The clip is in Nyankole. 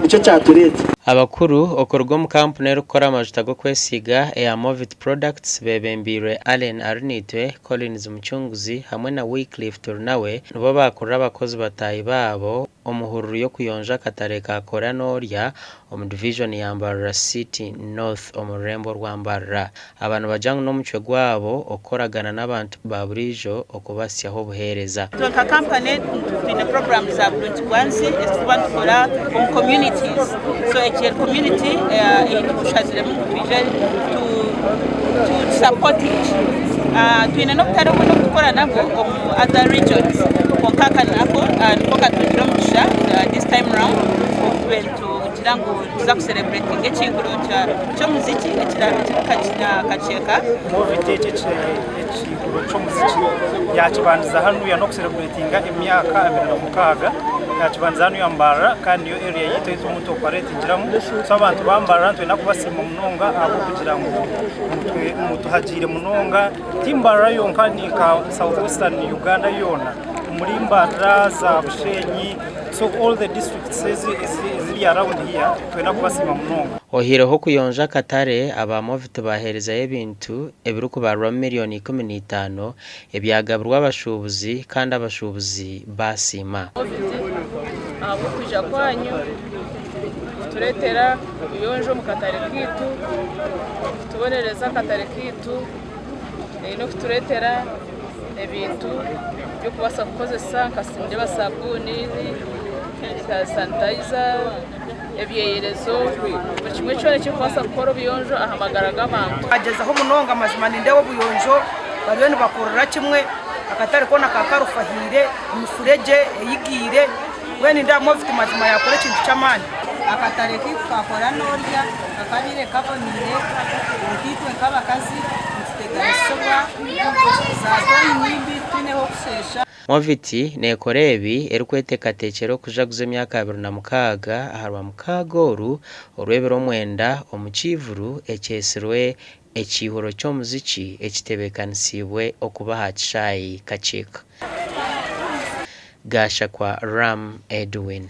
Nikyo kyatureeta. Abakuru okuruga omu kampuni erikukora amajuta g'okwesiiga eya Movit Products beebembeirwe Allen Arinaitwe, Collins Mucunguzi hamwe na Wycliffe Turinawe nibo baakurira abakozi bataahi baabo omu hururu y'okuyonja akatare ka Kora Norya omu divijoni ya Mbarara City North omu rurembo orwa Mbarara. Aba nibagira ngu n'omucwe gwabo okukoragana n'abantu ba buriijo okubahitsyaho obuheereza. Itwe nka kampani twine puroguraamu za Burungi Bwansi ezi turikuba nitukora omu communities. So egi eri community ei tushaziremu ngu twije tusapotinge. Twine n'obutare obundi obu turikukora nabwo omu other regions kwonka aka nako niko katungire omugisha this time round okuba nitugira ngu nituza kusereburetinga ekiihuro ky'omuziki ekiraabe kiri Kakyeka. Movit eki ekiihuro ky'omuziki yaakibandiza hanuya n'okusereburetinga emyaka 26 yaakibandiza hanuya Mbarara kandi niyo area yaitu ei turimu nituoperatingiramu so abantu ba Mbarara nitwenda kubasiima munonga ahabw'okugira ngu mutuhagiire munonga ti Mbarara yonka ni nka South Western Uganda yoona omuri Mbarara za Bushenyi so all the districts eziri around here nitwenda kubasiima munonga. Oihireho okuyonja akatare, aba Movit baaheerezayo ebintu ebirikubarirwamu miriyoni 15 ebyagabirwa abashuubuzi kandi abashuubuzi baasiima. Movit ahabw'okwija kwanyu kutureetera obuyonjo omu katare kaitu, kutubonereza akatare kaitu n'okutureetera ebintu by'okubaasa kukozesa nka nindeeba sabuuni, sanitayiza, ebyeyerezo, buri kimwe kyona ekirikubaasa kukora obuyonjo aha magara g'abantu. Bagyezaho munonga mazima nindeeba obuyonjo bariyo nibakorera kimwe akatare koona ka karufahiire emifuregye eyigiire mbwenu nindeeba Movit mazima yakora ekintu ky'amaani. Akatare kaitu kakora norya kakabaire kaboniire kwonka itwe nk'abakazi nituteganisibwa za toyi nyimbi titwine h'okusheesha. Movit neekora ebi erikweteekateekyera okujaguza emyaka 26 aha Rwamukaaga oru orw'ebiro mwenda omu kiivuru ekyetsirwe Ekiihuro ky'omuziki ekitebeekanisiibwe okuba aha kishaayi Kakyeka. Gashakwa Ram Edwin.